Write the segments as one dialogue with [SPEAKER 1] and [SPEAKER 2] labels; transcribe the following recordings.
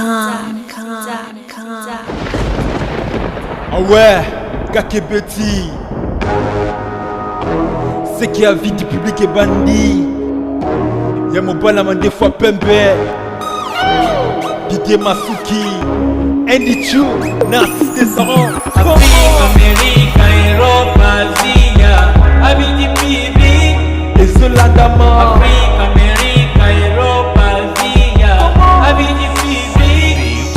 [SPEAKER 1] Com. Com. Com.
[SPEAKER 2] Ah ouais, Kakebeti. Ce qui a vie du public est bandit. Ya mobala mandefu pembe. Didier Masuki. Andy Chu, Narcisse Desarons.
[SPEAKER 3] Afrique, Amérique, Europe, Asia, Abidi Bibi.
[SPEAKER 2] Ezolandama.
[SPEAKER 3] Afrique, Amérique, Europe, Asia, Abidi Bibi.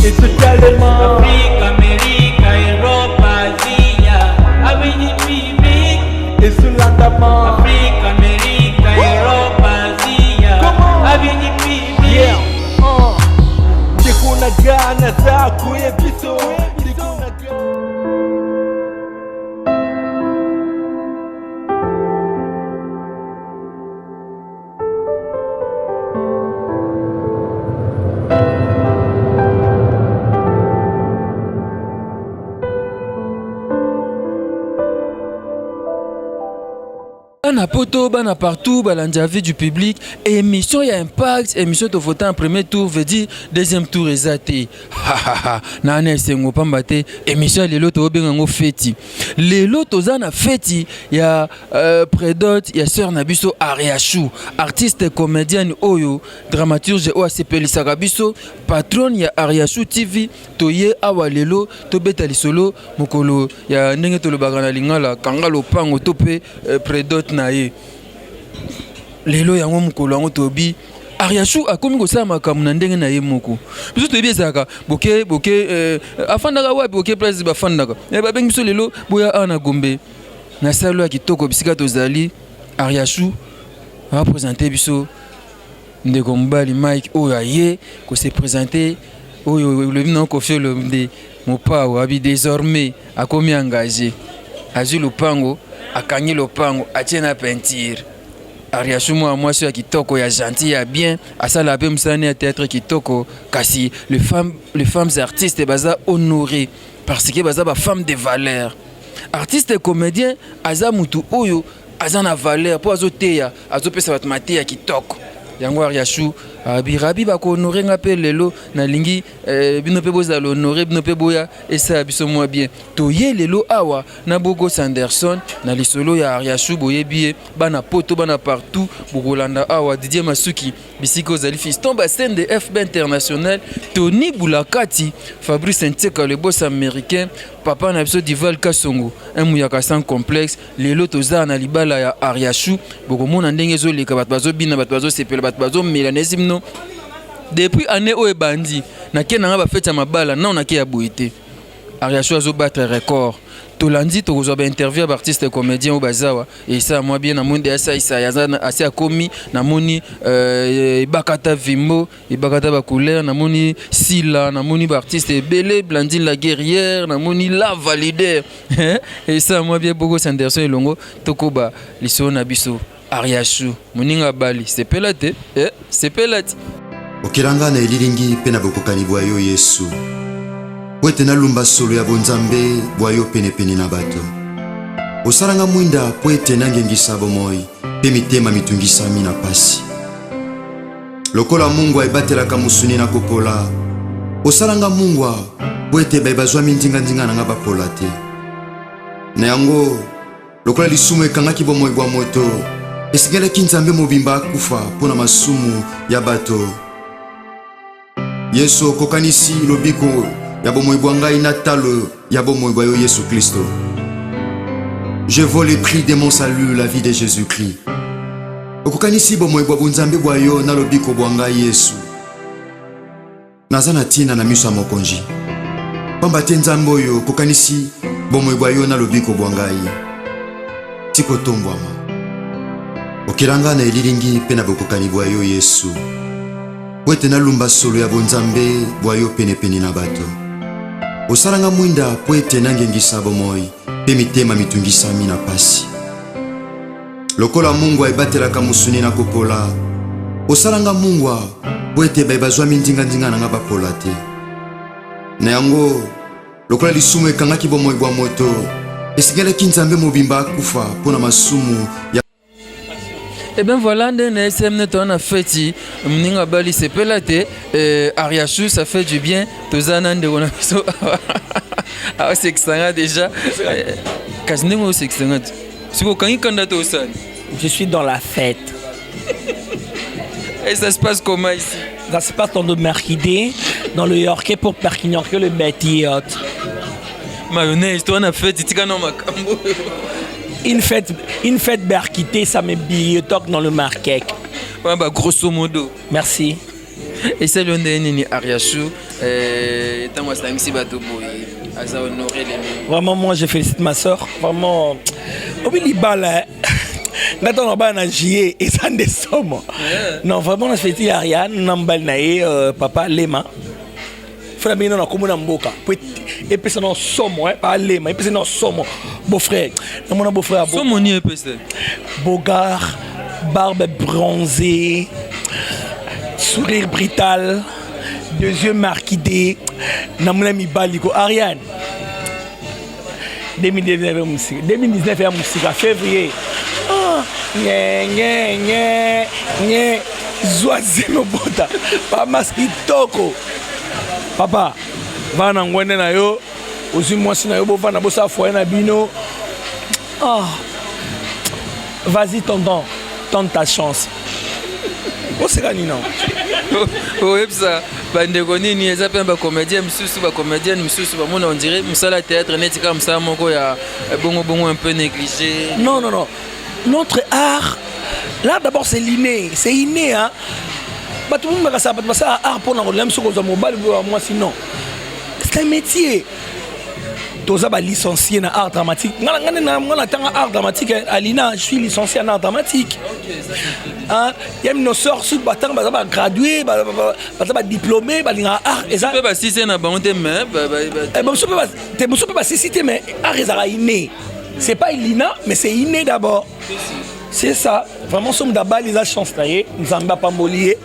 [SPEAKER 2] Ezotalema.
[SPEAKER 3] Afrique, Amérique, Europe, Asia, Abidi Bibi.
[SPEAKER 2] Ezolandama.
[SPEAKER 3] Afrique, Amérique, Europe, Asia, Abidi Bibi.
[SPEAKER 2] Yeah. Ndeko na ga naza koyebiso. Ndeko na ga.
[SPEAKER 3] Bana poto, bana partout, balandi avis du public, émission ya impact, émission tovota en premier tour veut dire deuxième tour eza te. Na na esengo pamba te, émission ya lelo tobenga yango feti. Lelo toza na feti ya prédot ya sœur na biso Ariachou, artiste comédienne oyo, dramaturge oyo asepelisaka biso, patronne ya Ariachou TV. Toye awa lelo tobeta lisolo mokolo ya ndenge tolobaka na lingala kanga lopango to pe prédot na ye. Lelo yango mokolo yango tobi Ariachou akomi kosala makambo na ndenge na ye moko. Biso toyebi ezalaka boke boke afandaka wapi boke place bafandaka. Babengi biso lelo boya awa na Gombe na salo ya kitoko bisika tozali. Ariachou a présenter biso ndeko mobali Mike oyo aye ko se présenter oyo olobi na Koffi Olomide mopao abi désormais akomi engagé, azwi lopango, akangi lopango, atie na peinture. Ariachou mwa mwasi ya kitoko ya gentil ya bien, asala pe mosala ya théâtre kitoko, kasi les femmes artistes baza honorées parce que baza ba femmes de valeur. Artiste comédien aza mutu oyo aza na valeur po azoteya, azopesa bato mateya kitoko. Yango Ariachou abi rabi bako honorer nga pe lelo nalingi bino pe bozala honorer, bino pe boya esala biso mwa bien. Toye lelo awa na Bogos Anderson na lisolo ya Ariachou, boyebi ye bana poto bana partout bokolanda awa Didier Masuki bisika ozali, Fiston Basende FB International, Tony Boulakati, Fabrice Ntseka le boss américain, papa na biso Dival Kasongo, un muyaka sans complexe. Lelo toza na libala ya Ariachou, bokomona ndenge ezoleka, bato bazobina, bato bazosepela, bato bazomela na esimno. Depuis année oyo ebandi nake nanga ba fête ya mabala non nake ya boye te. Ariachou azo battre record. Tolandi tokozwa ba interview ya ba artiste comédien oyo bazawa et ça moi bien na monde ya sai sai aza asi akomi namoni ebakata vimbo ebakata ba couleur namoni Sila namoni ba artiste ebele Blandine la guerrière namoni la valider et ça moi bien beaucoup Sanderson elongo tokoba liso na biso Ariachou moninga bali sepela te sepela te.
[SPEAKER 4] Okelanga na elilingi mpe na bokokani bwa yo Yesu, po ete nalumba solo ya bonzambe bwa yo penepene na bato. Osalanga mwinda po ete nangengisa bomoi mpe mitema mitungisami na pasi. Lokola mungwa ebatelaka mosuni na kopola, osalanga mungwa po ete baye bazwami ndingandinga na nga bapola te. Na yango, lokola lisumu ekangaki bomoi bwa moto, esengelaki Nzambe mobimba akufa mpo na masumu ya bato. Yesu okokanisi lobiko ya bomoi bwa ngai na talo ya bomoi bwa yo Yesu Klisto. Je vaux le prix de mon salut, la vie de Jésus-Christ. Okokanisi bomoi bwa bonzambe bwa yo na lobiko bwa ngai Yesu. Naza na ntina na miso ya mokonzi, pamba te Nzambe oyo okokanisi bomoi bwa yo na lobiko bwa ngai. Tikotombwama. Okela ngai na elilingi mpe na bokokani bwa yo Yesu, po ete nalumba solo ya bonzambe bwa yo penepene na bato. Osala nga mwinda po ete nangengisa bomoi mpe mitema mitungisami na pasi. Lokola mungwa ebatelaka mosuni na kopola, osala nga mungwa po ete baye bazwami ndingandinga na nga bapola te. Na yango, lokola lisumu ekangaki bomoi bwa moto, esengelaki Nzambe mobimba akufa mpo na masumu ya.
[SPEAKER 3] Eh bien voilà nde na SM ne toza na feti moninga abali sepela te eh, Ariachou ça fait du bien toza na ndeko na biso aosekisa nga déjà eh, kasi ndenge osekisa nga te soki okangi kanda te osali.
[SPEAKER 5] Je suis dans la fête.
[SPEAKER 3] Et ça se passe comment ici?
[SPEAKER 5] Ça se passe dans le mercredi, dans le Yorkais pour perquignorquer le bêtiote.
[SPEAKER 3] Mayonnaise, toi na fête, tika na makambo.
[SPEAKER 5] Une fête berquitée, ça me biotoque dans le marquet.
[SPEAKER 3] Ouais, bah, grosso modo.
[SPEAKER 5] Merci.
[SPEAKER 3] Esali yo ndenge nini Ariachou ntango asangisi bato boye aza honoré lelo?
[SPEAKER 5] Vraiment, moi, je félicite ma soeur. Vraiment, obi libala, nga ntango nabala na juillet, eza nde somo. Non, vraiment, na félicite Ariane na mobali na ye papa Lema. Fo na bino na kombo na mboka po epesa na somo, papa Lema epesa na somo, beau-frère namona beau-frère.
[SPEAKER 3] Somo nini epesa?
[SPEAKER 5] Beau gars, barbe bronzée, sourire brutal, deux yeux marquidés. Namona mibali ko Ariane 2019 ya mosika, 2019 ya mosika, février. Ah, nye nye nye nye, zwa zemi, obota bamas kitoko. Papa, vana na ngwende na yo, ozwi mwasi na yo, bovanda, bosala foyer na bino. Ah, vas-y tonton, tente ta chance. Oseka nini?
[SPEAKER 3] Oyebisa bandeko nini? Eza mpe bacomédien misusu, bacomédienne misusu bamona on dirait mosala théâtre neti kaka mosala moko ya bongo bongo, un peu négligé.
[SPEAKER 5] Non, non, non, notre art là, d'abord c'est l'inné, c'est inné, hein. Bato mingi bakasala, bato basala art mpona kolela biso kozwa mobali boyo ya mwasi. Non, c'est un métier. Toza balicencié na art dramatique. Nga nga natanga art dramatique alina, je suis licencié en art dramatique. Hein, ya nos sœurs soki batanga, baza bagradué, baza badiplômé, balingaka art eza
[SPEAKER 3] mpe basise na bango te, mais
[SPEAKER 5] mosusu te, mosusu mpe basisi te, mais art ezalaka inné. C'est pas l'INA, mais c'est inné d'abord, c'est ça. Vraiment, somo dabali eza chance na ye. Nzambe apamboli ye.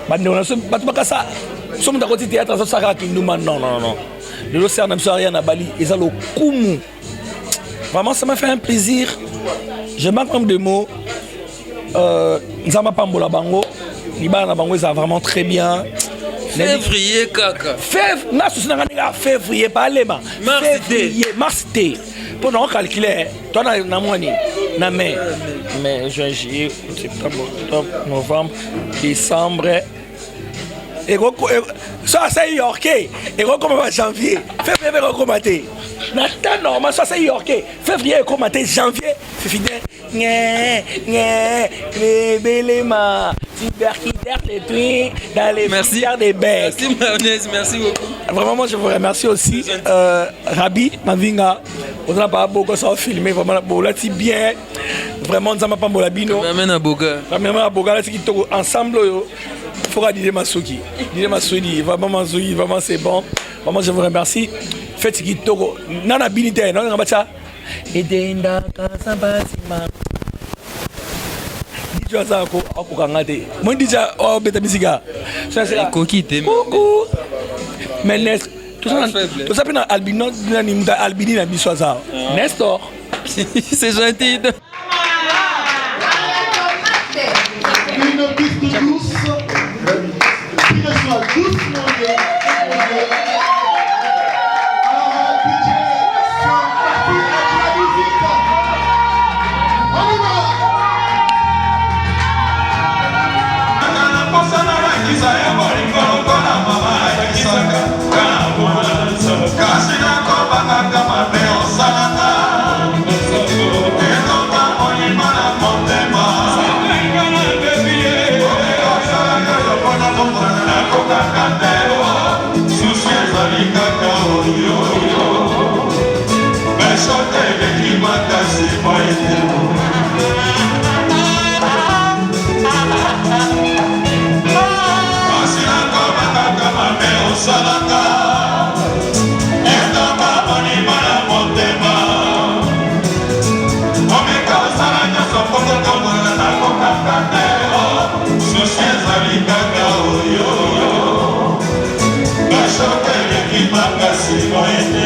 [SPEAKER 5] Bandeko na biso, bato bakasa so moto akoti théâtre azosala kaka kindumba. Non, non, non, lelo sœur na biso Ariane abali, eza lokumu. Vraiment, ça m'a fait un plaisir, je manque même de mots. Nzambe apambola bango, libala na bango eza vraiment très bien.
[SPEAKER 3] Février kaka.
[SPEAKER 5] Nga susi nanga ndenge ya février palema. Février, mars te, mpo na ocalcule to na mwani na mai, mai, juin, juillet, septembre, octobre, novembre, décembre. So asali yorke, ekokoma ba janvier. Février mpe ekokoma te na temps normal. So asali yorke, février ekoma te, janvier fifide nye nye lebelema tuberculaire détruit dans les
[SPEAKER 3] Merci.
[SPEAKER 5] Des becs.
[SPEAKER 3] Merci Mayonnaise, merci beaucoup.
[SPEAKER 5] Vraiment, moi je vous remercie aussi. Rabi Mavinga, ozala pa boko sa filmer, vraiment bolati bien. Vraiment, Nzambe apambola bino.
[SPEAKER 3] Amen à Boga.
[SPEAKER 5] Vraiment Boga lati kitoko ensemble oyo. Faudra Didier Masuki. Didier Masuki, vraiment Masuki, vraiment c'est bon. Vraiment, je vous remercie. Faites kitoko. Nana binite, nana bacha. Edenda kasamba sima. DJ aza akokanga te. Moi DJ obeta misika.
[SPEAKER 3] Ekoki te.
[SPEAKER 5] Coucou. Mais Nes, toza mpe na albino, nani muta albini na biso aza Nestor.
[SPEAKER 3] C'est gentil.
[SPEAKER 6] Une piste douce qui reçoit doucement les. Alors, DJ, c'est parti avec la musique. On y va.
[SPEAKER 7] Naposana nakisa ya bolingo lokola mama ayakisaka kasi nakobangaka mabe osalaka ekota molima na motema osalaka yopona komona nakokaka te susi ezali kaka oyo mesote eleki makasi boye. Kasi nakobangaka mabe osalaka ekamba molima na motema omeka osala nyonso mpo totomona nakokaka te susi ezali kaka oyo bashoke eleki makasi boye te.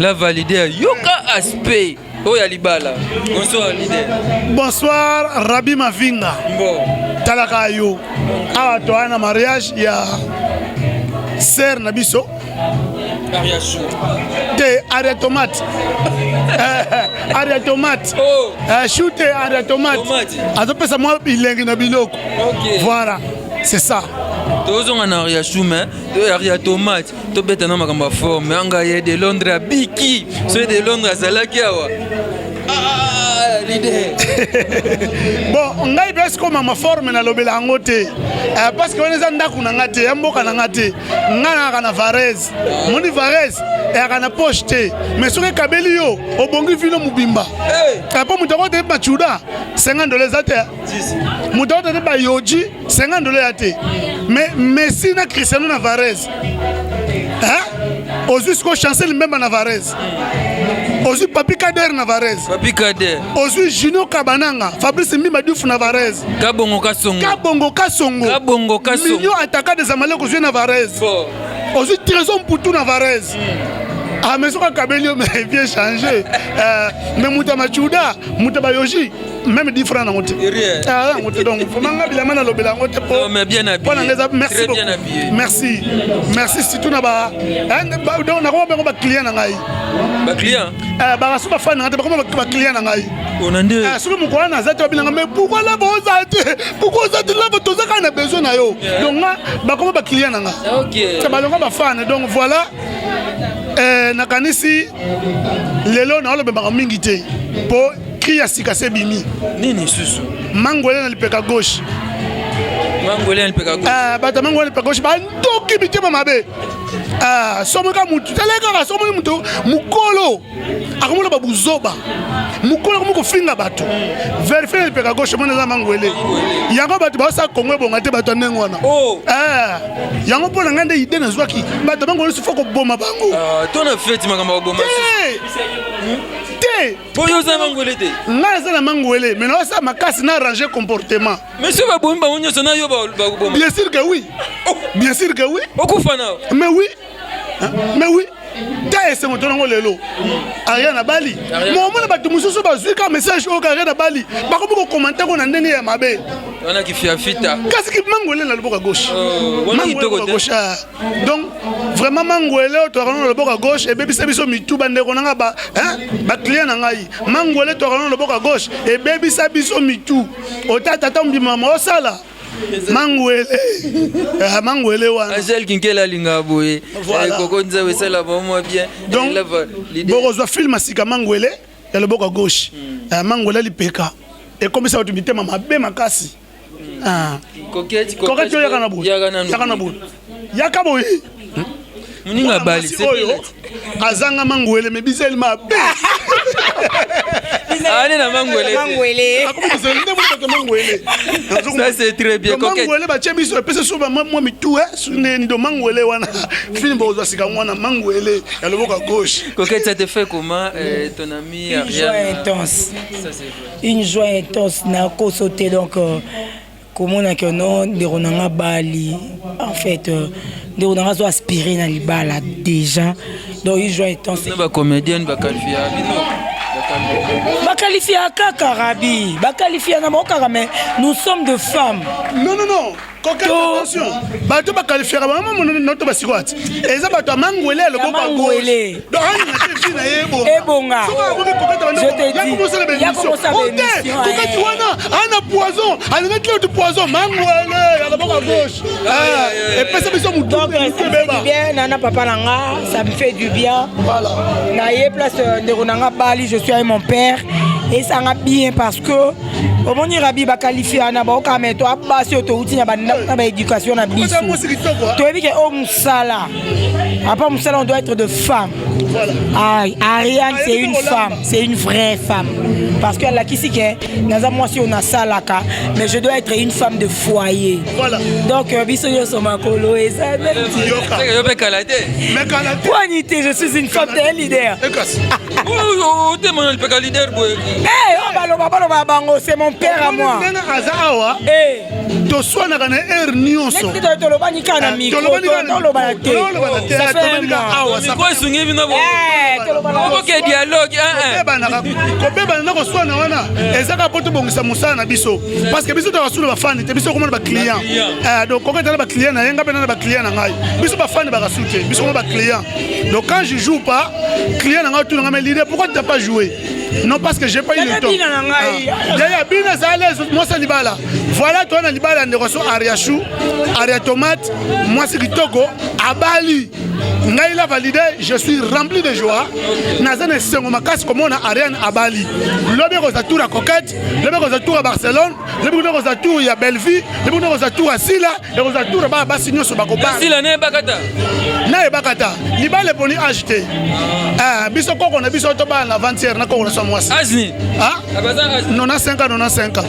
[SPEAKER 3] La valide yoka aspect oyo ya libala. Bonsoir leader.
[SPEAKER 8] Bonsoir Rabi Mavinga.
[SPEAKER 3] Bon.
[SPEAKER 8] Talaka yo. Awa toa na mariage ya sœur na biso.
[SPEAKER 3] Aria chou.
[SPEAKER 8] Te aria tomate. Eh, aria tomate.
[SPEAKER 3] Oh.
[SPEAKER 8] Eh, chou te aria tomate.
[SPEAKER 3] Tomate.
[SPEAKER 8] Azopesa mwa bilengi na biloko.
[SPEAKER 3] Okay.
[SPEAKER 8] Voilà. C'est ça.
[SPEAKER 3] tozonga na aria chou mais aria tomate tobeta na makambo ya forme anga ye de londres abiki soki de londres azalaki awa ah, leader
[SPEAKER 8] bon ngai mpe sikoyo mama forme nalobela yango te eh, parce que wana eza ndako na ngai te ya mboka na ngai te ngai nayaka na varese moni varese eyaka na poche te mais soki ekabeli yo obongi vino mobimba eh, mpo moto yango te macuda 50 dola eza te moto yango te bayoji 50 dola ya te mais messi na cristiano na varese ozwi sikoyo chancel mbemba na varese ozwi papi kader na varese
[SPEAKER 3] papi kader
[SPEAKER 8] ozwi junior kabananga fabrice mbimba diouf na varese
[SPEAKER 3] kabongo kasongo
[SPEAKER 8] kabongo kasongo
[SPEAKER 3] kabongo kasongo
[SPEAKER 8] million ataka des amalek ozwi na varese ozwi trésor mputu na varese mm. ah mais soki akabeli yo mais bien changé euh, mais moto ya macuda moto ya bayoji même 10 francs nango te ah, yango te donc vraiment nga bilamba nalobela yango te mpo na nga eza merci beaucoup merci merci surtout na ba donc nakoma bengo baclient na ngai
[SPEAKER 3] baclient
[SPEAKER 8] eh, bakasu bafani na ngai te bakoma baclient na ngai
[SPEAKER 3] eh,
[SPEAKER 8] soki mokolo wana naza te babinanga mais pourquoi laba oza te pourquoi oza te laba toza kaka na besoin na yo donc nga bakoma baclient na nga balonga bafane donc voilà eh, nakanisi lelo naolobemaka mingi te mpo cri ya sika se ebimi
[SPEAKER 3] nini susu
[SPEAKER 8] mangwele na lipeka gauche
[SPEAKER 3] mangwele na lipeka gauche
[SPEAKER 8] ah, bato ya mangwele na lipeka gauche bandoki mitema mabe ah, somo kaka mutu tala kaka somoni mutu mokolo akomona babuzoba mokolo akomi kofinga bato verifie na lipeka gauche omona eza mangwele yango bato baosala kongo ebonga te bato ya ndenge wana
[SPEAKER 3] oh.
[SPEAKER 8] eh, yango mpo na ngai nde ide nazwaki bato bango nyonso fo koboma bango
[SPEAKER 3] ah, to na feti makambo ya koboma
[SPEAKER 8] te
[SPEAKER 3] mpo yo oza mangwele te
[SPEAKER 8] ngai naza na mangwele mais naosala makasi na arrange comportement
[SPEAKER 3] mais soki babomi bango nyonso na yo bakoboma
[SPEAKER 8] bien sûr que oui oh. bien sûr que oui
[SPEAKER 3] okufa na
[SPEAKER 8] mais oui mais oui ta esengo to nango lelo aria na bali momona bato mosusu bazwi ka message oyo aria na bali bakomi kokomante ngo na ndenge ya mabe
[SPEAKER 3] wana kifiafita
[SPEAKER 8] kasi kimangwele na loboko ya gauche
[SPEAKER 3] oh,
[SPEAKER 8] mangwele gauche ah. donc vraiment mangwele oyo toyaka na loboko ya gauche ebebisa biso mitu bandeko na ngai baclient na ngai mangwele toyaka na loboko ya gauche ebebisa biso mitu ota tata mbima osala mangwele eh, mangwele wana
[SPEAKER 3] Angèle Kinkela alingaka boye
[SPEAKER 8] Voilà.
[SPEAKER 3] Eh, koko nzambe esala bango mwa bien
[SPEAKER 8] donc bokozwa film ya sika mangwele ya loboko ya gauche eh, mangwele lipeka ekomisa bato mitema mabe makasi ah.
[SPEAKER 3] Coquette
[SPEAKER 8] oyo yaka na boye yaka na boye yaka boye
[SPEAKER 3] moninga bali
[SPEAKER 8] oyo azanga mangwele me bizali mabe.
[SPEAKER 3] Ane na mangwele.
[SPEAKER 9] Mangwele.
[SPEAKER 8] Mangwele.
[SPEAKER 3] Ça c'est très bien.
[SPEAKER 8] Mangwele batie biso epesa so ba mwa mitu eh suneni do mangwele wana. Film bozwa sika mwana mangwele ya loboko à gauche.
[SPEAKER 3] Coquette, ça te fait comment euh, ton ami
[SPEAKER 9] Une joie intense.
[SPEAKER 3] Ça c'est vrai.
[SPEAKER 9] Une joie intense na ko sauter donc euh, komona que non ndeko na nga bali en fait euh, ndeko na nga azo aspirer na libala déjà donc une joie intense.
[SPEAKER 3] Na ba comédienne ba qualifier bino.
[SPEAKER 9] Bakalifia kaka Rabi, bakalifia na bango kaka mais nous sommes de femmes.
[SPEAKER 8] Non non non. Coquette, attention. Bato ba qualifier ba mama no to basiko ati. Eza bato ya mangwele ya loboko ya gauche. Donc alinga te vie na ye ebonga.
[SPEAKER 9] Ebonga.
[SPEAKER 8] Soki akomi coquette bando.
[SPEAKER 9] Je te dis.
[SPEAKER 8] Ya komosala ba
[SPEAKER 9] Ya
[SPEAKER 8] émission.
[SPEAKER 9] komosala ba
[SPEAKER 8] Oh, te,
[SPEAKER 9] émission,
[SPEAKER 8] Coquette
[SPEAKER 9] eh.
[SPEAKER 8] wana ana poison, alinga te tu poison mangwele ya loboko ya gauche. Ah, epesa biso mutu.
[SPEAKER 9] Donc euh, ça me fait du bien nana papa na nga, ça me fait du bien.
[SPEAKER 8] Voilà.
[SPEAKER 9] Na ye place euh, ndeko na nga bali, je suis avec mon père et ça nga bien parce que omoni rabi bakalifia na baoka me to basi oyo touti na bandako na baéducation na biso toyebi ke oyo mosala apa mosala on doit être de femme ah, ariane c'est une femme c'est une vraie femme parce que alakisi ke naza mwasi oyo nasalaka mais je dois être une femme de foyer
[SPEAKER 8] voilà.
[SPEAKER 9] donc euh, biso nyonso makolo eza netipoani te je suis une femme d'un leader
[SPEAKER 3] otemana lipeka leader boye
[SPEAKER 9] eh, oh, baloba baloba bango c'est mon père à moi
[SPEAKER 8] ndenge aza awa
[SPEAKER 9] eh.
[SPEAKER 8] toswanaka na heure nyonso
[SPEAKER 9] tolobani kaka na eh, microtolobana te
[SPEAKER 3] micro esungi bino boke dialogue
[SPEAKER 8] kobebana na koswana wana eza kaka mpo tobongisa mosala na biso parce que biso tokasuna bafani te biso komona baclient donc koketala baclient na ye nga mpe na na baclient na ngai biso bafani bakasu te biso komona baclient Donc quand je joue pas, client n'a tout mais leader, pourquoi tu n'as pas joué Non, parce que j'ai pas eu le temps. Ah. Yaya bina za l'aise, moi c'est libala. Voilà toi na libala ndeko so Ariachou, Aria tomate, moi c'est kitoko, abali. Ngai la validé, je suis rempli de joie. Naza na esengo makasi komona Ariane abali. Lobi kozala tour ya Coquette, lobi kozala tour ya Barcelone, lobi kozala tour ya Bellevue, lobi kozala tour ya Sila, ekozala tour bana basi nyonso
[SPEAKER 3] bakobala na ebakata
[SPEAKER 8] na ebakata libala eponi age te ah. Eh, biso koko na biso tobala na ventiere na koko na so mwasi 95 ans 95 ans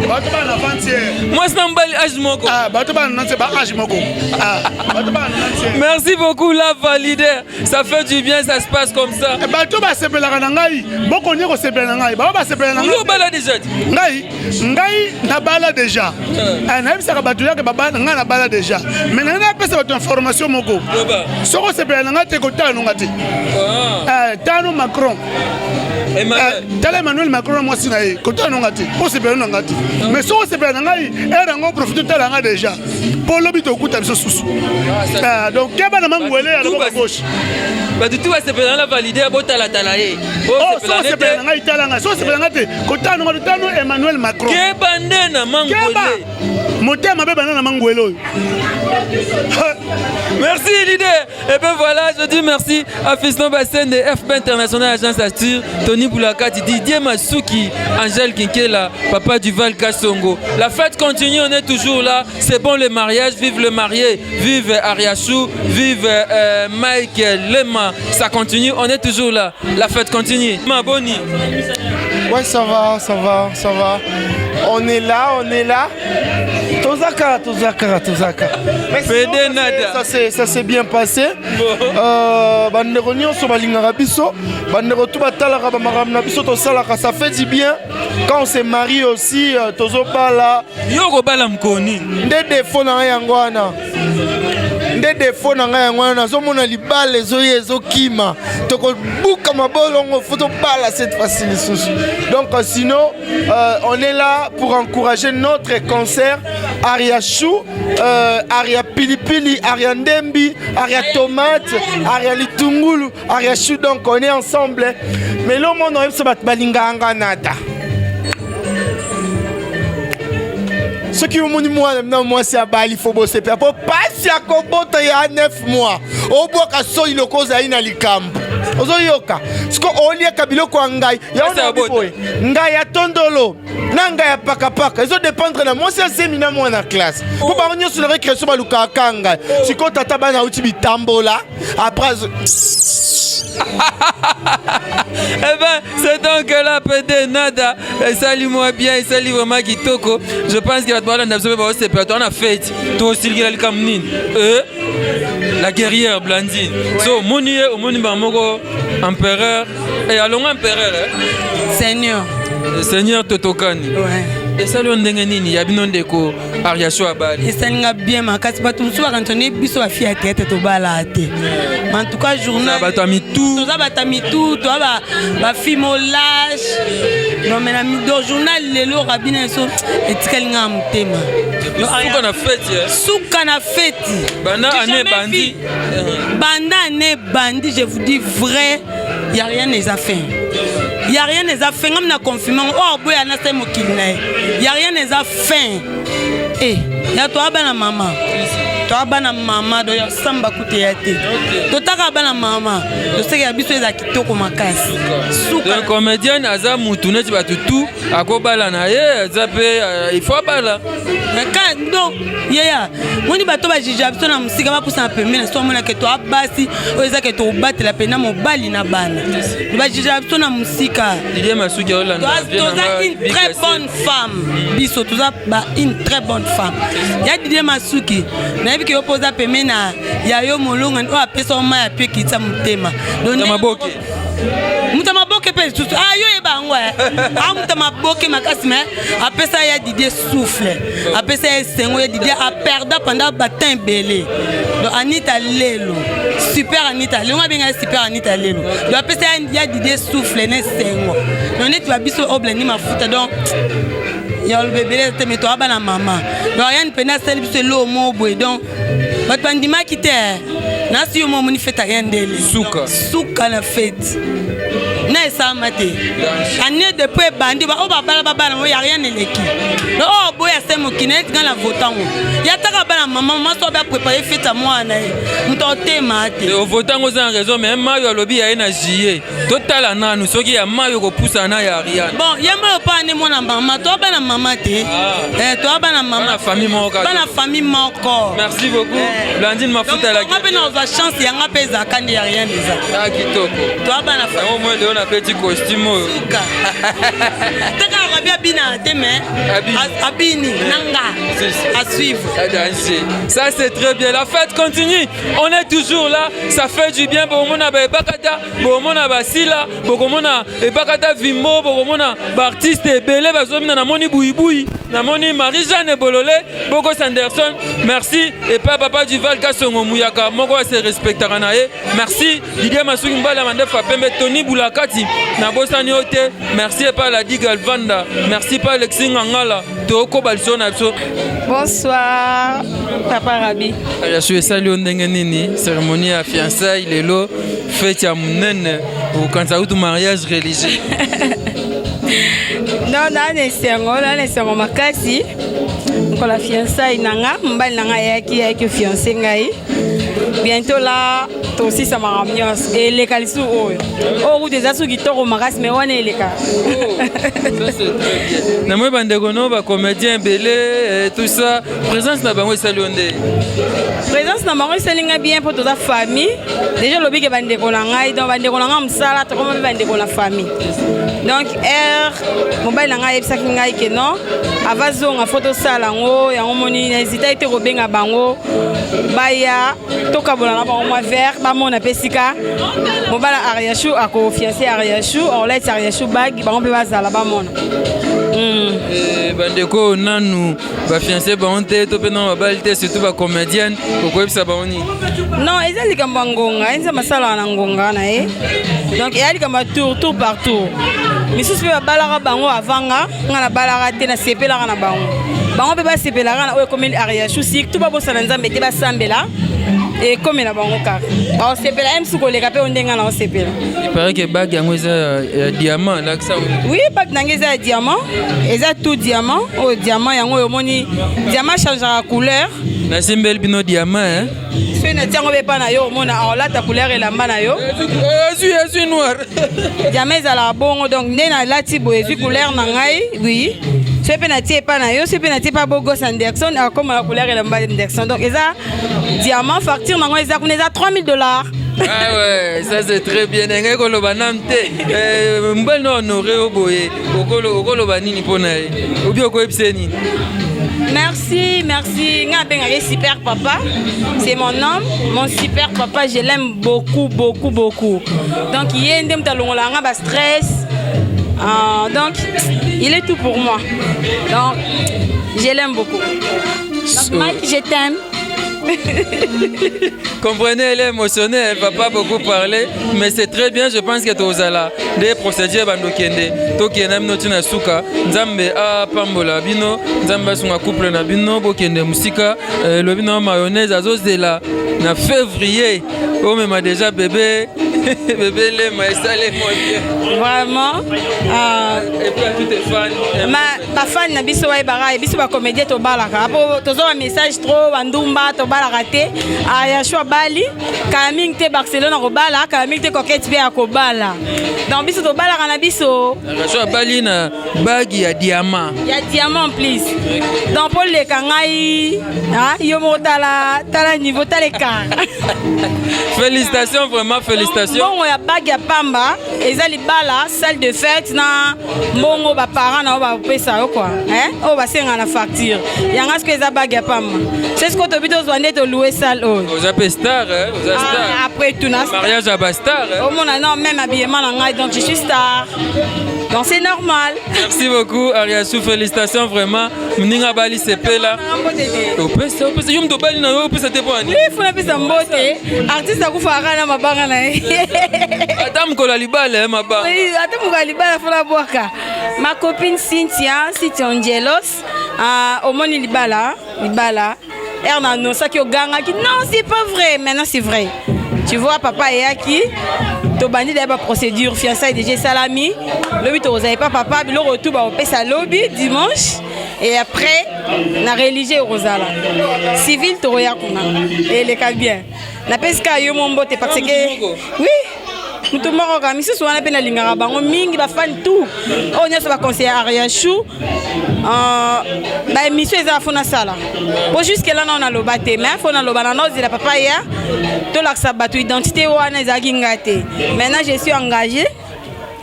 [SPEAKER 8] bato bala na ventiere
[SPEAKER 3] mwasi na mobali age moko
[SPEAKER 8] ah, bato bala na ba age moko ah, bato bala na
[SPEAKER 3] merci beaucoup la valide ça fait du bien ça se passe comme ça
[SPEAKER 8] eh, bato basepelaka na ngai bokonie kosepela na ngai bao basepela na
[SPEAKER 3] ngai obala déjà
[SPEAKER 8] ngai ngai nabala déjà eh. Eh, nayebisaka bato yake ngai nabala déjà mais nangai napesa bato information moko soki osepela na ngai te kotala nonga te ah. eh, tano macron tala emmanuel macron na mwasi na ye kotala nonga te mpo osepela na ngai te ah. mais soki osepela na ngai ere yango profite otala ngai déjà mpo lobi tokuta biso susu ah, donc keba na mangwele ya loboko gauche
[SPEAKER 3] bato tu basepela na valide botalatala ye
[SPEAKER 8] oh, osepela na ngai tala ngai soki osepela ngai te kotala nonga totano emmanuel macron
[SPEAKER 3] keba nde na mangwele
[SPEAKER 8] motema mabe banda na mangwele oyo
[SPEAKER 3] Merci leader. Et ben voilà, je dis merci à Fiston Bassen de FB International Agence Astur, Tony Boulakati, Didier Masuki, Angèle Kinkela, Papa Duval Kassongo. La fête continue, on est toujours là. C'est bon le mariage, vive le marié, vive Ariachou, vive euh, Mike Lema. Ça continue, on est toujours là. La fête continue. Ma boni.
[SPEAKER 10] Ouais, ça va, ça va, ça va. On est là, on est là. Tozaka, Tozaka, Tozaka.
[SPEAKER 3] Pede nada.
[SPEAKER 10] Ça s'est bien passé. Euh, bandeko nyonso balingaka biso, bandeko tout batalaka ba makambo na biso tosalaka, ça fait du bien. Quand on se marie aussi, euh, tozobala.
[SPEAKER 3] Yo kobala mkoni.
[SPEAKER 10] Nde défaut na yango wana. nde defo na ngai yango wana nazomona libala ezoya ezokima tokobuka mabolongo fo tobala cette fois-ci lisusu donc euh, sinon euh, on est là pour encourager notre concert aria chou euh, aria pilipili aria ndembi aria tomate aria litungulu aria chou donc on est ensemble mais lomona oyebisa bato balingaka nga nada soki omoni mwana na mwasi abali fo bosepela mpo mpasi ya kobota ya 9 mois obwaka soi loko ozali na likambo ozoyoka siko oliaka biloko ya ngai yango boye ngai ya tondolo na ngai ya pakapaka ezodependre na mwasi azemi na mwana classe mpo oh. bango nyonso na récréation balukaka ka ngai oh. sikoyo tata bana auti bitambola après
[SPEAKER 3] Eh ben, c'est Donc là, PD nada, esali moi bien, esali vraiment kitoko. Je pense que bato balanda biso mpe baosepela to na fête. Tosilikela likambo nini? Euh, la guerrière Blandine. So omoni ye, omoni bango moko empereur. Eh, alonga empereur eh?
[SPEAKER 11] Seigneur.
[SPEAKER 3] Seigneur Totokani.
[SPEAKER 11] Ouais.
[SPEAKER 3] Esali yo ndenge nini ya bino ndeko Ariasho abali?
[SPEAKER 11] Esali nga bien makasi bato mosusu bakanisa nde biso bafi ya théâtre tobalaka te. En tout cas journal
[SPEAKER 3] bato ya mitu.
[SPEAKER 11] Toza bato ya mitu, toza ba ba mo lâche. Non mais na do journal lelo rabina biso etikali nga motema.
[SPEAKER 3] Suka na fête. Eh.
[SPEAKER 11] Suka na fête.
[SPEAKER 3] Banda année bandi.
[SPEAKER 11] Banda année bandi, je vous dis vrai, y a rien eza fin. Y a rien eza fin ngam na confirmer oh boya na se mokili na ye. Y a rien eza fin. Eh, ya to bana mama. To bana mama do ya samba kutu ya te. Totaka bana mama. Toseke ya biso eza kitoko makasi.
[SPEAKER 3] Suka. Donc comédienne aza mutu neti bato tout akobala na ye aza mpe euh, il faut abala.
[SPEAKER 11] Quand donc yeya moni bato bajuge biso na mosika bapusana pembeni na so amonake to abasi oyo eza ke tokobatela mpena mobali na bana bajuge biso na mosika toza une très bonne femme biso toza ba une très bonne femme ya Didier Masuki nayebi ke yo mpo oza pembeni na ya yo molongani oyo apesa yo mai ya pio ekitisa motema
[SPEAKER 3] maboke
[SPEAKER 11] moto ya maboke mpe lisusu ah, yo oyeba yango eh. ah, moto ya maboke makasi me apesa ya Didier souffle apesa ye esengo ya Didier aperda pendant batemps ebele donc Anita Lelo super Anita Lelo abenga ye super Anita Lelo donc apesa ya Didier souffle na esengo donc neti babiso oblandi mafuta donc ya oloba ebele te me toya bana mama donc Ariane mpena asali biso eloo moko boye donc bato bandimaki te nasi yo mo omoni fete Ariane ndele
[SPEAKER 3] suka
[SPEAKER 11] suka na fete na esalama te année depuis ebandi oyo babala babala ngo ya rien eleki donc oyo oboya se mokili neti ngai na votango ya taka bana mama mama so abe aprépare fete ya mwana ye moto otema te
[SPEAKER 3] ovotango oza na raison mais mayo alobi ya ye na juillet totala nanu soki ya mayo kopusana na ya Ariane
[SPEAKER 11] bon ye mayo mpo ane mwana mama toa bana mama te ah. eh, toa bana mama
[SPEAKER 3] bana famille moko
[SPEAKER 11] bana famille moko
[SPEAKER 3] merci beaucoup eh. Blandine Mafuta la
[SPEAKER 11] nga mpe nazwa chance yanga mpe ezalaka nde ya rien eza
[SPEAKER 3] ah kitoko
[SPEAKER 11] toa bana
[SPEAKER 3] famille moi leo na petit costume oyo
[SPEAKER 11] suka taka rabi abina te mais abini nanga à suivre
[SPEAKER 3] ça c'est très bien la fête continue on est toujours là ça fait du bien bomona ba ebakata bokomona basila bokomona ebakata vimbo bokomona baartiste ebele bazomina namoni buibui namoni marie jeanne bolole bokos anderson merci epai papa duval kasongo muyaka moko ase respectaka na ye merci didier masuki mbala mandefu ya pembe tony bulakati nabosani yo te merci epai ladi galvanda merci epai alexi ngangala tokoba lisolo na biso
[SPEAKER 12] bonsoir papa rabi
[SPEAKER 3] yasu esali yo ndenge nini cérémonie ya fiançailles lelo fête ya monene okanisa kutu mariage religieux
[SPEAKER 12] non naa na esengo naa na esengo makasi mokolo ya fiançailles na nga mobali na nga ayaki ayaki fiance ngai bientôt la tosisa makambo nyonso eleka lisusu oyo oyo kutu eza su kitoko makasi mai wana eleka
[SPEAKER 3] namoni bandeko no bacomédien ebele eh, tout ça présence na bango esali yo nde
[SPEAKER 12] présence na bango esali ngai bien mpo toza famille déjà olobi ke bandeko na ngai donc bandeko na ngai mosala tokoma mpe bandeko na famille donc heure mobali na ngai ayebisaki ngai ke non ava zonga fo tosala yango yango moni na hésitaki te kobenga bango baya tokabola na bango mwa verre bamona mpe esika mobala ariachou akofiance ariachou orlete ariachou bag bango mpe bazala bamona
[SPEAKER 3] mm. eh, bandeko nanu bafiance bango te to mpe nanu babali te surtout bacomédienne okoyebisa bango nini
[SPEAKER 12] non eza likambo ya ngonga ye nzambe asalaka na ngonga na ye donc eya likambo ya tour tour par tour misusu mpe babalaka bango avanga nga nabalaka te nasepelaka na bango bango mpe basepelaka na oyo ekomeli ariachou surtout babosana nzambe te basambela ekomela bango kaka baosepela ye mosusu koleka mpe oyo ndenge nga naosepela
[SPEAKER 3] il paraît que bague yango eza ya diamant lakisa
[SPEAKER 12] oui bague na ngai eza ya diamant eza tout diamant oyo diamant yango oyo omoni diamant changeaka couleur
[SPEAKER 3] nasimbeli bino diamant hein?
[SPEAKER 12] soki natia yango mpe epa na yo omona olata couleur elamba na yo
[SPEAKER 3] ezwi ezwi noir
[SPEAKER 12] diamant ezalaka bongo donc nde nalati boye ezwi couleur na ngai oui soki Soki mpe natie epa na yo, soki mpe natie epa Bogos Anderson, akoma na couleur elamba Anderson. Donc eza diamant, facture nango eza kuna eza 3000 dollars.
[SPEAKER 3] Ah ouais, ça c'est très bien. Ndenge koloba nanu te. Eh, mobali na honore yo boye, okoloba nini mpo na ye? Obi okoyebisa ye nini?
[SPEAKER 12] Merci, merci. Nga abengaka super papa. C'est mon homme, mon super papa, je l'aime beaucoup, beaucoup, beaucoup. Donc ye nde moto alongola nga ba stress. Donc il est tout pour moi. Donc je l'aime beaucoup. Donc, Mike, je t'aime.
[SPEAKER 3] Comprenez, elle est émotionnée, elle va pas beaucoup parler, mais c'est très bien, je pense que tozala des procédures bandokende, tokende bino tina suka, Nzambe apambola bino, Nzambe asunga couple na bino, bokende musika, euh, lobi na mayonnaise azozela na février, omema déjà bébé bébé lema esale moi bien.
[SPEAKER 12] Vraiment.
[SPEAKER 3] Euh, Et puis à tous tes fans.
[SPEAKER 12] Ma ba fan na biso bayebaka biso ba comédien tobalaka po tozwa ba message trop bandumba tobalaka te ayashu abali kala mingi te barcelone akobala kala mingi te coquette mpe akobala donc biso tobalaka na biso.
[SPEAKER 3] Ayashu abali na bague ya diamant.
[SPEAKER 12] Ya diamant en plus. Donc mpo leka ngai yo moko tala tala niveau tala écart.
[SPEAKER 3] Félicitations vraiment, félicitations.
[SPEAKER 12] Mbongo ya bague ya pamba eza libala salle de fête na mbongo ba parents na yo bapesa yo quoi, hein, oyo basengaka na facture yanga sikoyo eza bague ya pamba. C'est ce que tobi tozwa nde toloue salle oyo.
[SPEAKER 3] Oza mpe star, hein? Oza star.
[SPEAKER 12] Ah, après tout na
[SPEAKER 3] mariage ya ba star, hein?
[SPEAKER 12] Omona non même habillement na ngai, donc je suis star, donc c'est normal.
[SPEAKER 3] Merci beaucoup Ariasou, félicitations vraiment. Moninga bali sepela. Opesa opesa yo moto obali na yo opesa te mpo ani?
[SPEAKER 12] Oui, funa pesa mbote. Artiste akufaka na mabanga na ye.
[SPEAKER 3] Ata mokolo ya libala mabanga.
[SPEAKER 12] Oui, ata mokolo ya libala funa bwaka. Ma copine Cynthia, Cynthia Angelos, omoni libala, libala. Er na annoncaki ogangaki non c'est pas vrai, maintenant c'est vrai. Tu vois papa eyaki tobandi daya baprocédure fiançailles déjà esalami lobi tokozala epa papa biloko tu bakopesa lobi dimanche et après na religieux ekozala civil tokoya kuna eleka bien. Napesi kaka yo mo mbote parce que oui motu moko kaka misusu wana mpe nalingaka bango mingi bafani tout oyo nyonso baconseille Ariachou baémission eza fo nasala po jusque là nao naloba te mais fo naloba na naozela papa ya tolakisa bato identité wana ezalaki nga te. Maintenant je suis engagé.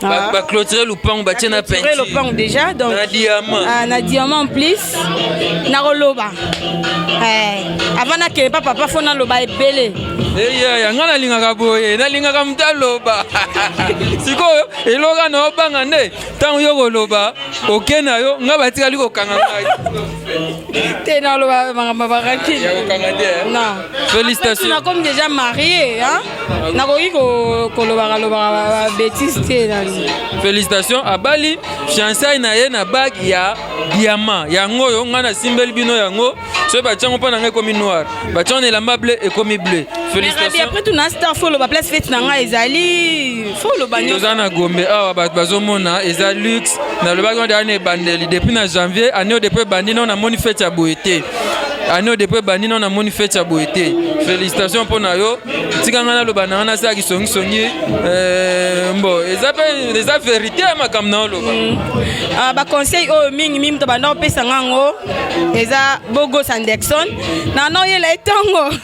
[SPEAKER 3] Baclôture lupango batie na
[SPEAKER 12] peinture lopango déjà, donc
[SPEAKER 3] na diamant.
[SPEAKER 12] Ah, na diamant en plus. Nakoloba avant nakende pa papa fo naloba ebele.
[SPEAKER 3] Eyaya ngai nalingaka boye, nalingaka moto aloba. Sikoyo eloka na obanga nde ntango yo koloba oke na yo ngai batikali kokanga ngai.
[SPEAKER 12] Te, naloba makambo baraki.
[SPEAKER 3] Ya kokanga te.
[SPEAKER 12] Non.
[SPEAKER 3] Félicitations.
[SPEAKER 12] Nakomi déjà marié, hein? Nakoki kolobaka lobaka babêtises te nani.
[SPEAKER 3] Félicitations, abali fiançaille na ye na bague ya diamant yango oyo ngai nasimbeli bino yango. Soki batiango mpo na ngai ekomi noir, batiango na elamba bleu ekomi bleu.
[SPEAKER 12] Félicitations. Après tout na star fo oloba place fête na ngai ezali fo oloba nyonso.
[SPEAKER 3] Toza na Gombe awa, bato bazomona eza luxe. Nalobaki ngo deya na ebandeli depuis na janvier année oyo depuis ebandi nao namoni fête ya boye te. Année oyo depuis ebandi nao namoni fête ya boye te. Félicitation mpo na yo. Tika ngai naloba na ngai nasala kisongisongi mbo eza mpe eza vérité ya makambo na oloba.
[SPEAKER 12] Baconseil oyo mingi mingi moto banda opesa nga yango eza Bogos Anderson na naoyela ye ntongo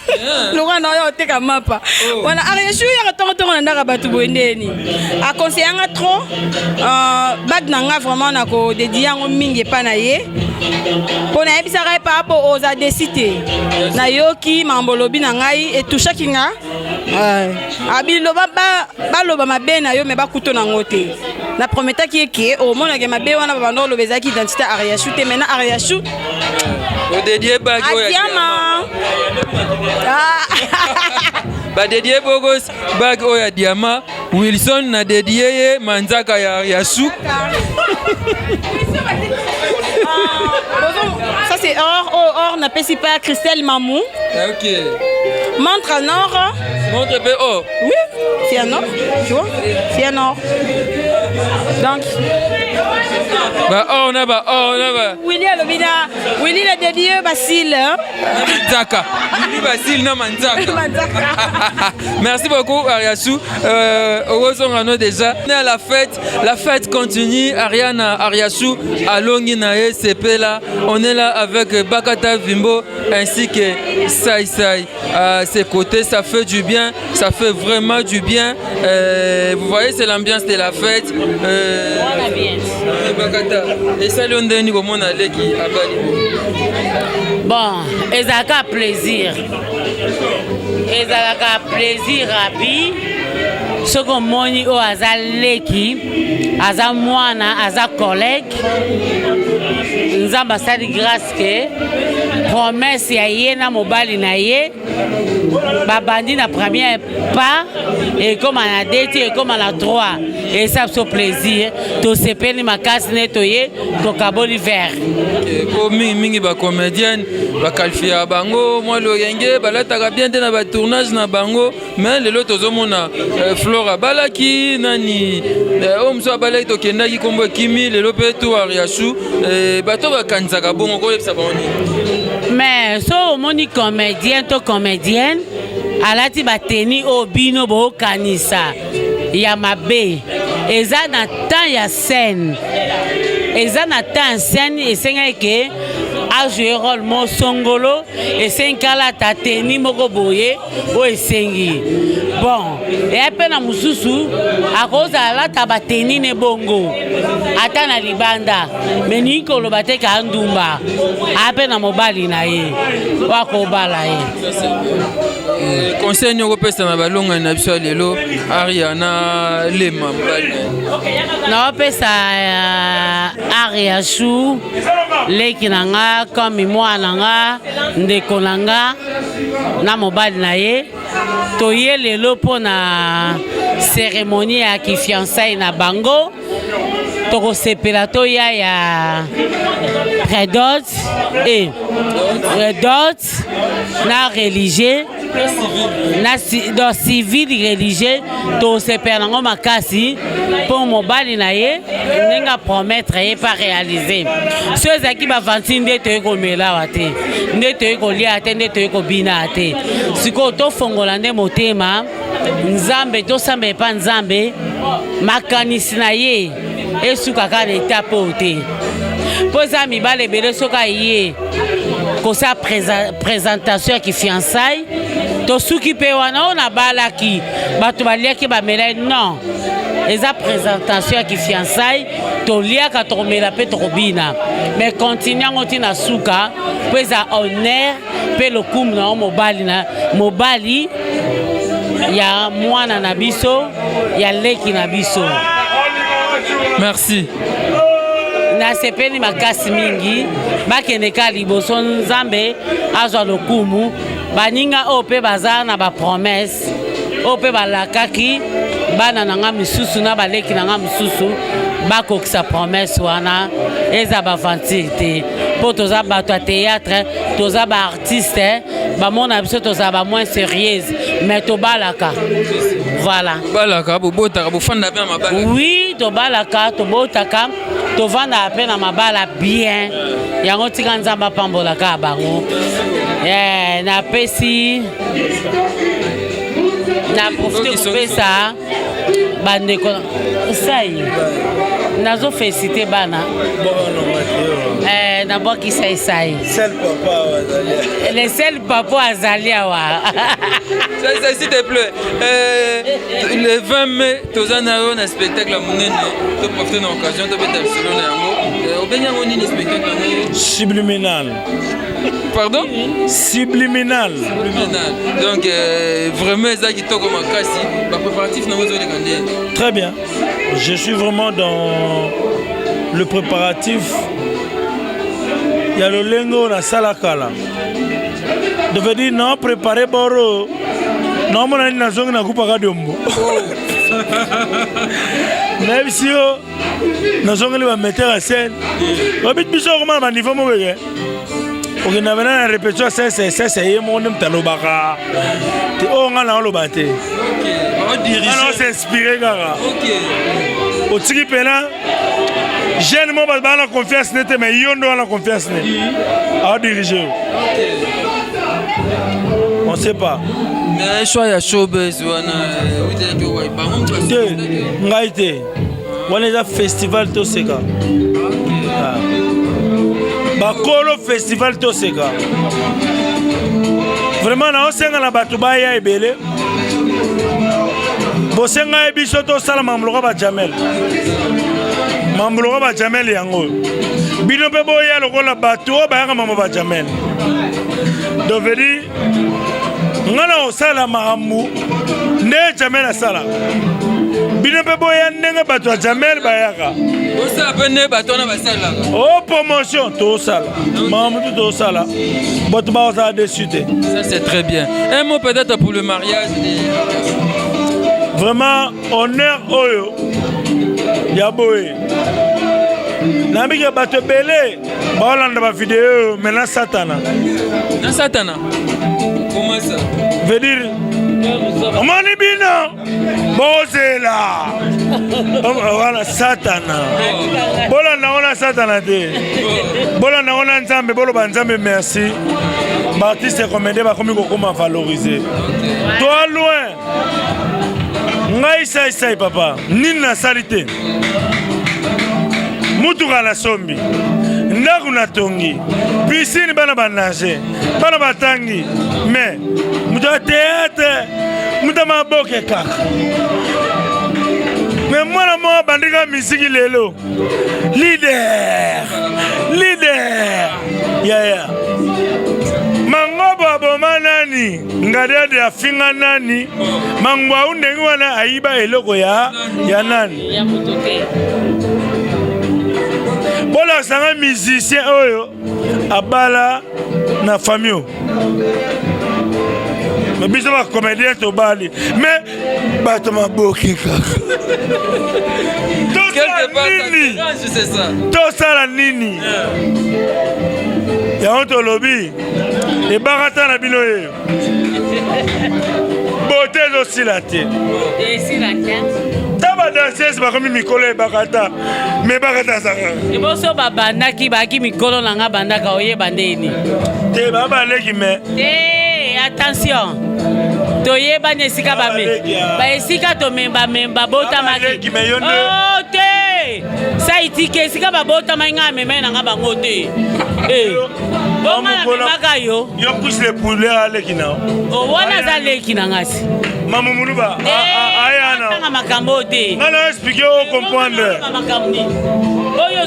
[SPEAKER 12] lokwa na oyo oteka mapa wana Arieshu yaka ntongotongo na ndaka bato boye ndeni aconseille nga trop. Bague na nga vraiment nakodédier yango mingi epai na ye mpo nayebisaka ye paa po oza déçu te. Nayoki makambo olobi na ngai etouchaki nga abiloba baloba mabe na yo me bakuto nango te. Na prometaki ye ke omonake mabe wana babanda oloba ezalaki identité Ariashu te. Maintenant Ariashu
[SPEAKER 3] odédier bague oyo ya
[SPEAKER 12] adiama.
[SPEAKER 3] Badédier Bogos bague oyo ya diamant. Wilson na dédier ye manzaka ya su.
[SPEAKER 12] Ça c'est or, oh, or napesi pa Christelle Mamou. Montre en or.
[SPEAKER 3] Montre mpe or.
[SPEAKER 12] Oui, c'est un or, tu vois, c'est un or. Donc
[SPEAKER 3] Ba or na ba or na ba.
[SPEAKER 12] Willy alobi na Willy le dédié Basile.
[SPEAKER 3] Manzaka. Willy Basile na Manzaka.
[SPEAKER 12] Manzaka.
[SPEAKER 3] Merci beaucoup Ariasou. Euh, ozonga no déjà. On est à la fête, la fête continue. Ariana Ariasou alongi na ye sepela. On est là avec Bakata Vimbo ainsi que Sai Sai. À ses côtés, ça fait du bien, ça fait vraiment du bien. Euh, vous voyez, c'est l'ambiance de la fête. Euh, Bakata, esali yo ndenge nini komona leki abali
[SPEAKER 13] bon ezalaka plaisir ezalaka plaisir abi soki omoni oyo aza leki aza mwana aza collègue nzambe asali grâce ke promesse ya ye na mobali na ye babandi na premier pas ekóma na 2 ti ekóma na 3 esa biso plaisir tosepeli makasi nde toye tokaboli verre
[SPEAKER 3] po mingimingi bacomédienne baqualifiaka bango mwa loyenge balataka bien te na batournage na bango mais lelo tozomona euh, flore abalaki nani euh, oyo mosusu abalaki tokendaki nkombo ekimi lelo mpe tour ariashu euh, bato bakanisaka bongo koyebisa bango nini
[SPEAKER 13] mais so omoni comédien to comédienne alati bateni oyo bino bokanisa ya mabe eza na temps ya scène eza na temps ya scène esengaki ke ajoue role mo songolo esengi alata teni moko boye oyo esengi bon eya mpe na mosusu akozala alata bateni ne bongo ata na libanda me ningi koloba te ka ndumba aya mpe na mobali na ye oyo akobala ye
[SPEAKER 3] eh, conseil nini okopesa na balongani na biso ya lelo aria na lema mobali na ye
[SPEAKER 13] naopesa eh, aria chou leki na nga comme mwana na nga ndeko na nga na mobali na ye toye lelo mpo na cérémonie ya kifiançai na bango tokosepela toya ya predot e dot na religieux na donc civil religieux tosepela nango makasi mpo mobali na ye ndenge apromettre ye pa réalise so ezalaki bavanti nde toyei komela awa te nde toyei kolia te nde toyei kobina te sikoyo tofongola nde motema nzambe tosamba epa nzambe makanisi na ye esuka kaka na etape oyo te mpo eza mibale ebele soki aye kosala présentation ya kifiançai tosuki mpe wana oyo nabalaki bato baliaki bamelai non eza présentation ya kifiançai toliaka tokomela mpe tokobina mais continue yango ntina suka mpo eza honneur mpe lokumu na yo mobali na mobali ya mwana na biso ya leki na biso
[SPEAKER 3] merci
[SPEAKER 13] nasepeli makasi mingi bakende kaka liboso nzambe azwa lokumu baninga oyo mpe baza na bapromese oyo mpe balakaki bana na nga misusu na baleki na nga mosusu bakokisa promese wana eza baventure te mpo toza bato ya théâtre toza baartiste bamona biso tozala ba moins sérieuse mais tobalaka voilà
[SPEAKER 3] balaka bobotaka bofanda mpe na mabala
[SPEAKER 13] oui tobalaka tobotaka tovandaka mpe na mabala bien yango tika nzambe apambolaka bango eh, napesi na profite kopesa bandeko sai nazo félicité bana eh, nabwaki saisai le seul papa azali awa
[SPEAKER 3] s'il te plaît euh, le 20 mai toza na yo na spectacle ya monene toprofite na occasion tobeta lisolo na yango euh, obengi yango nini spectacle yango
[SPEAKER 8] subliminal
[SPEAKER 3] pardon
[SPEAKER 8] subliminal
[SPEAKER 3] subliminal donc euh, vraiment eza kitoko makasi bapréparatif nango ezoleka nde
[SPEAKER 8] très bien je suis vraiment dans le préparatif ya lolenge oyo nasala kala de veut dire na prépare boro naomona nini nazongi nakupaka diombo oh. nayebisi yo nazongeli bametteur ya scène obiti biso okoma na baniveau moko eke okenda pena na répétition sese sese ye moko nde moto alobaka te oyo ngai naoloba te nga naosinspire kaka otiki mpena Jeune moko bato baa na confiance ne te mais yo nde wana confiance ne aodirige yo. On sait pas.
[SPEAKER 3] Mais choix ya showbiz wana euh,
[SPEAKER 8] te ngai te wana eza festival toseka ah. bakolo festival toseka vraiment naosenga na bato baya ebele bosenga ye biso tosala mambo lokola bajamel mambo lokola bajamel yango bino mpe boya lokola bato oyo bayaka mambo bajamel donc veut dire ngai na kosala makambo nde jamel asala bino mpe boya ndenge bato ya jamel bayaka
[SPEAKER 3] osala mpe nde bato wana basalaka
[SPEAKER 8] o oh, promotion tosala makambo tu tosala bato bakozala dessus te.
[SPEAKER 3] Ça c'est très bien. Un mot peut-être pour le mariage
[SPEAKER 8] de... Vraiment honneur oyo ya boye nayebiki ya bato ebele baolanda bavideo oyo me na satana
[SPEAKER 3] na satana comment ça
[SPEAKER 8] veut dire omoni bino bozela wana satana bolanda ngo na satana te bolanda ngo na nzambe boloba nzambe merci baartiste comédien bakomi kokoma valorise toi loin ngai saisai papa nini nasali te mutuka nasombi ndako natongi pisine bana banage bana batangi mais moto ya théâtre moto ya maboke kaka me mwana moko abandika misiki lelo leader leader yaya mangobo aboma nani ngadiadi afinga nani mangwau ndenge wana ayiba eloko ya ya nani bolakisa nga musicien oyo abala na famille oyo me biso bacomédien tobali me bato maboki kaka tosala nini tosala nini yango tolobi ebakata na bino ye bote ezosila te ta badanseuse bakomi mikolo ebakata me ebakata azaka
[SPEAKER 13] liboso babandaki baaki mikolo na nga bandaka oyeba ndeni
[SPEAKER 8] te babaleki me
[SPEAKER 13] te attention toyebani esika bame baesika tomembamemba botamaki oh, te saitike esika babotamaki ngai amemai na nga bango te eh. bonga namemaka yo
[SPEAKER 8] yo plus le poulet aleki na
[SPEAKER 13] oh, wana aza leki na nga si
[SPEAKER 8] mamu muluba
[SPEAKER 13] eh, ayana makambo oyo te
[SPEAKER 8] nga na explike o comprendre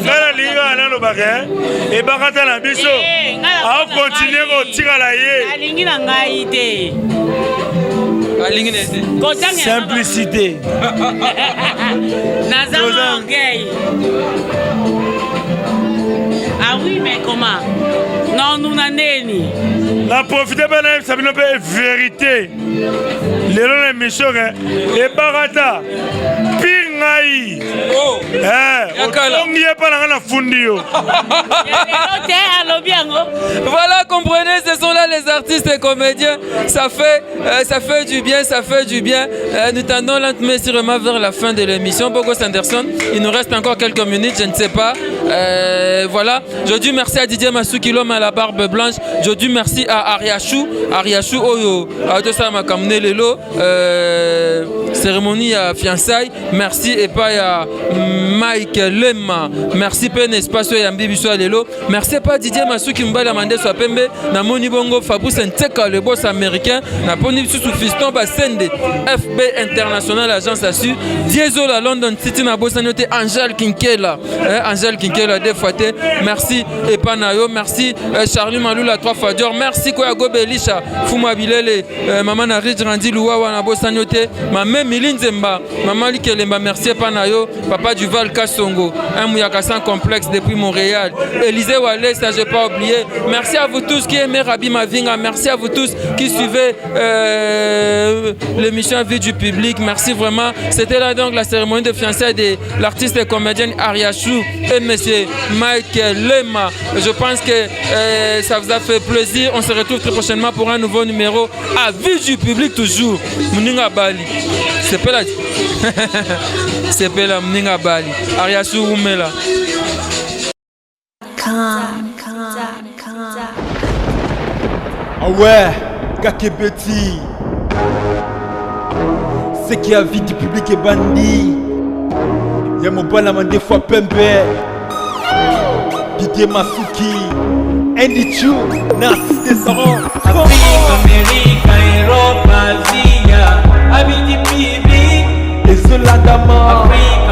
[SPEAKER 8] nga nalingi kaka nalobaka eh, ebakata na biso
[SPEAKER 13] eh,
[SPEAKER 8] aokontinue kotikala ye
[SPEAKER 13] alingi na ngai te
[SPEAKER 3] alingi na te
[SPEAKER 8] simplicité
[SPEAKER 13] naza orgueil Ah oui, mais comment Non, nous na neni.
[SPEAKER 8] Na profiter mpe nayebisa bino mpe vérité lelo na émission ke ebakata pire ngai
[SPEAKER 3] oh.
[SPEAKER 8] eh, otongi ye mpa na ngai nafundi yo
[SPEAKER 3] Voilà, comprenez, ce sont là les artistes et comédiens. Ça fait, euh, ça fait du bien, ça fait du bien. Euh, nous tendons lentement sûrement vers la fin de l'émission. Bogos Anderson, il nous reste encore quelques minutes, je ne sais pas. Euh, voilà. Je dis merci à Didier Masuki, l'homme à la barbe blanche. Je dis merci à Ariachou. Ariachou Oyo, à Makamne Lelo. Euh, cérémonie à fiançailles. Merci et pas à Mike Lema. Merci pe n'est-ce pas Yambi Biso Lelo. Merci pas Didier Masuki Mbala Mandeso Pembe. Namoni Bongo Fabrice Nteka, le boss américain. Naponi Sous Fiston Basende, FB International Agence Assu. Diesel à London City na Bosanote Angèle Kinkela. Eh, Angèle Kinkela deux fois Merci Epanayo, merci euh, Charlie Malula trois fois d'or. Merci Koya Gobelisha, Fuma Bilele, euh, Maman Narij Randi Luwawa na Bosanote, ma mère Milinzemba, Maman Likelemba, merci Epanayo, Papa Duval Kassongo, un Mouyaka sans complexe depuis Montréal. Élisée Wallet, ça j'ai pas oublié. Merci à vous tous qui aimez Rabbi Mavinga, merci à vous tous qui suivez euh, l'émission Vie du public. Merci vraiment. C'était là donc la cérémonie de fiançailles de l'artiste et comédienne Ariachou et monsieur Mike Lema. Je pense que euh, ça vous a fait plaisir. On se retrouve très prochainement pour un nouveau numéro à Vie du public toujours. Muninga Bali. C'est pas là. C'est pas là, Muninga Bali. Ariachou Oumela.
[SPEAKER 1] com.
[SPEAKER 2] Ah ouais, Kakebeti. Ce qui a vie du public est bandit. Ya mobala mandefu pembe. Didier Masuki. Andy Chu. Narcisse Desserand.
[SPEAKER 14] Afrique, Amérique, Europe, Asia, Abidi Public,
[SPEAKER 2] Ezolandama.
[SPEAKER 14] Afrique,